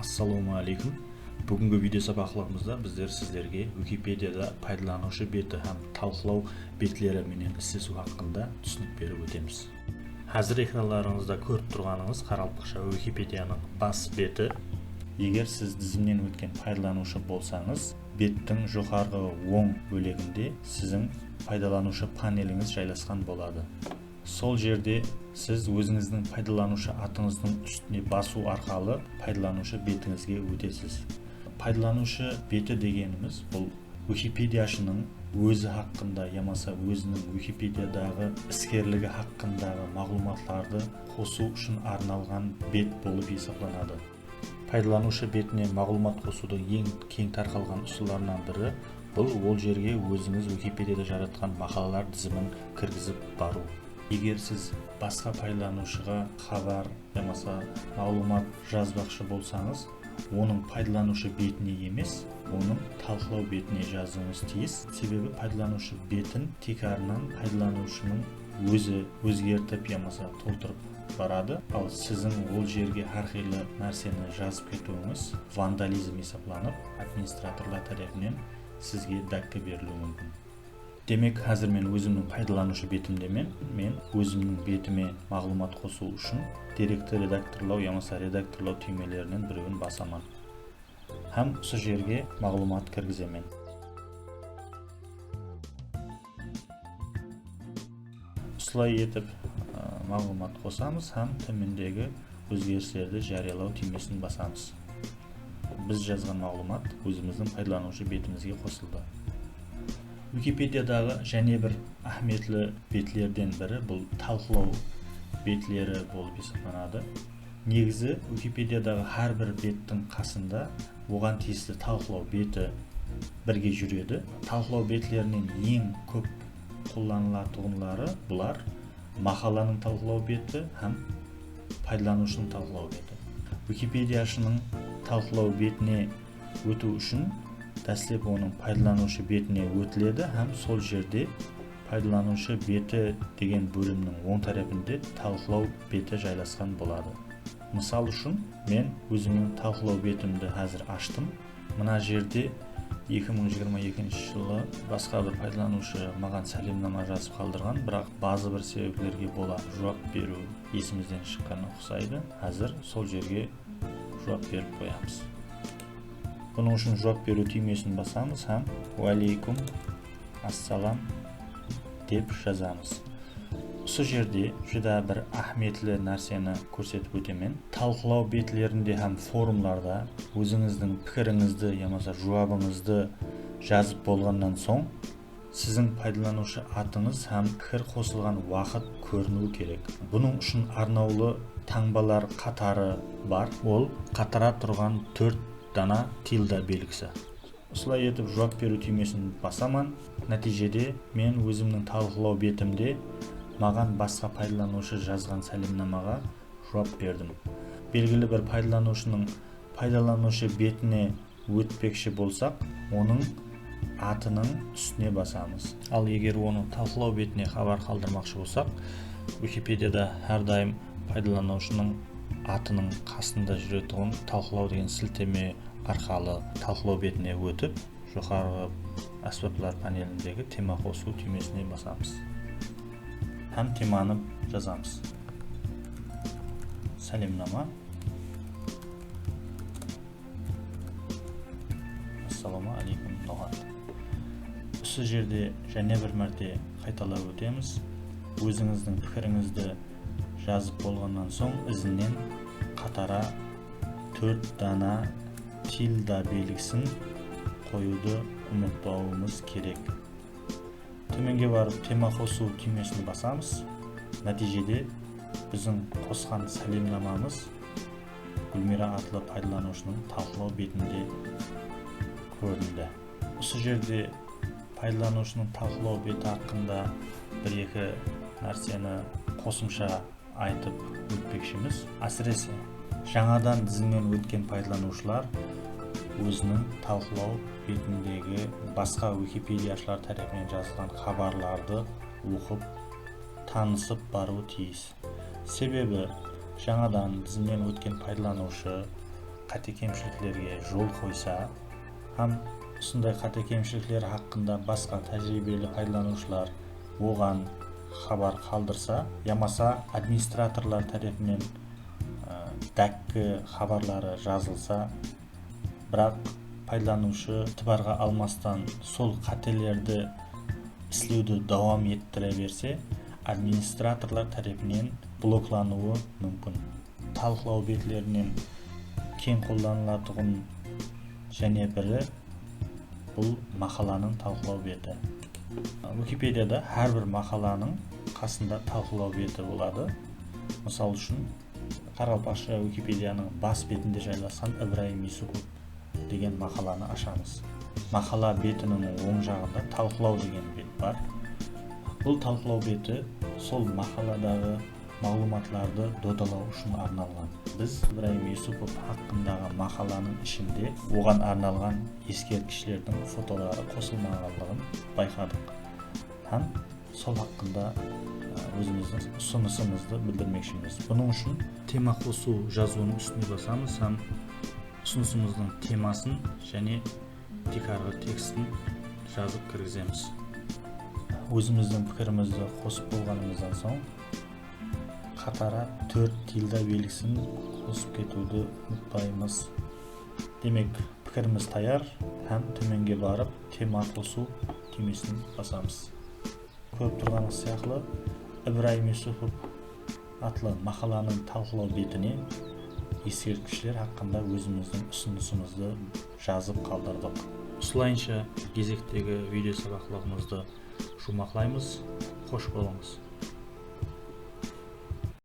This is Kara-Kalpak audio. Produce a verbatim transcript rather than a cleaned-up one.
Assalawma áleykum. Búgingi video sabaqlıǵımızda bizler sizlerge Wikipediyada paydalanıwshı beti hám talqılaw betleri menen islesiw haqqında túsinik berip ótemiz. Házir ekranlarıńızda kórip turǵanıńız qaraqalpaqsha Wikipediyanıń bas beti. Eger siz dizimnen ótken paydalanıwshı bolsańız, bettiń joqarǵı oń bóleginde siziń paydalanıwshı panelińiz jaylasqan boladı. Sol jerde siz ózińizdiń paydalanıwshı atıńızdıń ústine basıw arqalı paydalanıwshı betińizge ótesiz. Paydalanıwshı beti degenimiz bul Wikipediyashınıń ózi haqqında yamasa óziniń Wikipediyadaǵı iskerligi haqqındaǵı maǵlıwmatlardı qosıw ushın arnalǵan bet bolıp esaplanadı. Paydalanıwshı betine maǵlıwmat qosıwdıń eń keń tarqalǵan usıllarınan biri bul ol jerge ózińiz Wikipediyada jaratqan maqalalar dizimin kirgizip barıw. Eger siz basqa paydalanıwshıǵa xabar yamasa maǵlıwmat jazbaqshı bolsańız, onıń paydalanıwshı betine emes, onıń talqılaw betine jazıwıńız tiyis. Sebebi paydalanıwshı betin tiykarınan paydalanıwshınıń ózi ózgertip yamasa toltırıp baradı. Al siziń ol jerge hár qıylı nárseni jazıp ketiwińiz vandalizm esaplanıp, administratorlar tárepinen sizge dákki beriliwi múmkin. Demek, házir men ózimniń paydalanıwshı betimdemen. Men ózimniń betime maǵlıwmat qosıw ushın derekti redaktorlaw yamasa redaktorlaw túymelerinen birewin basaman. Hám usı jerge maǵlıwmat kirgizemen. Usılay etip, ı, maǵlıwmat qosamız hám tómendegi ózgerislerdi járiyalaw túymesin basamız. Biz jazǵan maǵlıwmat ózimizdiń paydalanıwshı betimizge qosıldı. Wikipediyadaǵı jáne bir áhmiyetli betlerden biri bul talqılaw betleri bolıp esaplanadı. Negizi Wikipediyadaǵı hár bir bettiń qasında oǵan tiyisli talqılaw beti birge júredi. Talqılaw betlerinen eń kóp qollanılatuǵınları bular maqalanıń talqılaw beti hám paydalanıwshınıń talqılaw beti. Wikipediyashınıń talqılaw betine ótiw ushın dáslep onıń paydalanıwshı betine ótiledi hám sol jerde paydalanıwshı beti degen bólimniń oń tárepinde talqılaw beti jaylasqan boladı. Mısal ushın, men ózimniń talqılaw betimdi házir ashtım. Mına jerde eki mıń jigirma ekinshi jılı basqa bir paydalanıwshı maǵan sálemnama jazıp qaldırǵan, biraq bazı bir sebeplerge bola juwap beriw esimizden shıqqan uqsaydı. Házir sol jerge juwap berip qoyamız. Bunıń ushın juwap beriw túymesin basamız hám "Wáleykum assalam" dep jazamız. Usı jerde júdá bir áhmiyetli nárseni kórsetip ótemen. Talqılaw betlerinde hám forumlarda ózińizdiń pikirińizdi yamasa juwabıńızdı jazıp bolǵannan soń, siziń paydalanıwshı atıńız hám pikir qosılǵan waqıt kóriniwi kerek. Bunıń ushın arnawlı tańbalar qatarı bar. Ol qatara turǵan tórt dana tilda belgisi. Usılay etip juwap beriw túymesin basaman. Nátiyjede men ózimniń talqılaw betimde maǵan basqa paydalanıwshı jazǵan sálemnamaǵa juwap berdim. Belgili bir paydalanıwshınıń paydalanıwshı betine ótpekshi bolsaq, onıń atınıń ústine basamız. Al eger onıń talqılaw betine xabar qaldırmaqshı bolsaq, Wikipediyada hár dayım paydalanıwshınıń atınıń qasında júretuǵın talqılaw degen silteme arqalı talqılaw betine ótip, joqarǵı ásbaplar panelindegi tema qosıw túymesine basamız. Hám temanı jazamız. Sálemnama. Assalawma áleykum, Noǵat. Usı jerde jáne bir márte qaytalap ótemiz. Ózińizdiń pikirińizdi jazıp bolǵannan soń, izinen qatara tórt dana tilda belgisin qoyıwdı umıtpawımız kerek. Tómenge barıp, tema qosıw túymesin basamız. Nátiyjede biziń qosqan sálemnamamız Gúlmiyra atlı paydalanıwshınıń talqılaw betinde kórindi. Usı jerde paydalanıwshınıń talqılaw beti haqqında bir-eki nárseni qosımsha aytıp ótpekshimiz. Ásirese, jańadan dizimnen ótken paydalanıwshılar óziniń talqılaw betindegi basqa wikipediyashılar tárepinen jazılǵan xabarlardı oqıp, tanısıp barıwı tiyis. Sebebi, jańadan dizimnen ótken paydalanıwshı qáte-kemshiliklerge jol qoysa hám usınday qáte-kemshilikler haqqında basqa tájiriybeli paydalanıwshılar oǵan xabar qaldırsa yamasa administratorlar tárepinen, ı, dákki xabarları jazılsa, biraq paydalanıwshı itibarǵa almastan sol qátelerdi islewdi dawam ettire berse, administratorlar tárepinen bloklanıwı múmkin. Talqılaw betlerinen keń qollanılatuǵın jáne biri bul maqalanıń talqılaw beti. Wikipediyada hár bir maqalanıń qasında talqılaw beti boladı. Mısal ushın, qaraqalpaqsha Wikipediyanıń bas betinde jaylasqan Ibrayım Yusupov degen maqalanı ashamız. Maqala betiniń oń jaǵında talqılaw degen bet bar. Bul talqılaw beti sol maqaladaǵı maǵlıwmatlardı dodalaw ushın arnalǵan. Biz Ibrayım Yusupov haqqındaǵı maqalanıń ishinde oǵan arnalǵan eskertkishlerdiń fotoları qosılmaǵanlıǵın bayqadıq hám sol haqqında, ı, ózimizdiń usınısımızdı bildirmekshimiz. Bunıń ushın tema qosıw jazıwınıń ústine basamız hám usınısımızdıń temasın jáne tiykarǵı tekstin jazıp kirgizemiz. Ózimizdiń pikirimizdi qosıp bolǵanımızdan soń, qatara tórt tilda belgisin qosıp ketiwdi umıtpaymız. Demek, pikirimiz tayar hám tómenge barıp, tema qosıw túymesin basamız. Kórip turǵanıńız sıyaqlı, Ibrayım Yusupov atlı maqalanıń talqılaw betine eskertkishler haqqında ózimizdiń usınısımızdı jazıp qaldırdıq. Usılayınsha gezektegi video sabaqlıǵımızdı juwmaqlaymız. Xosh bolıńız!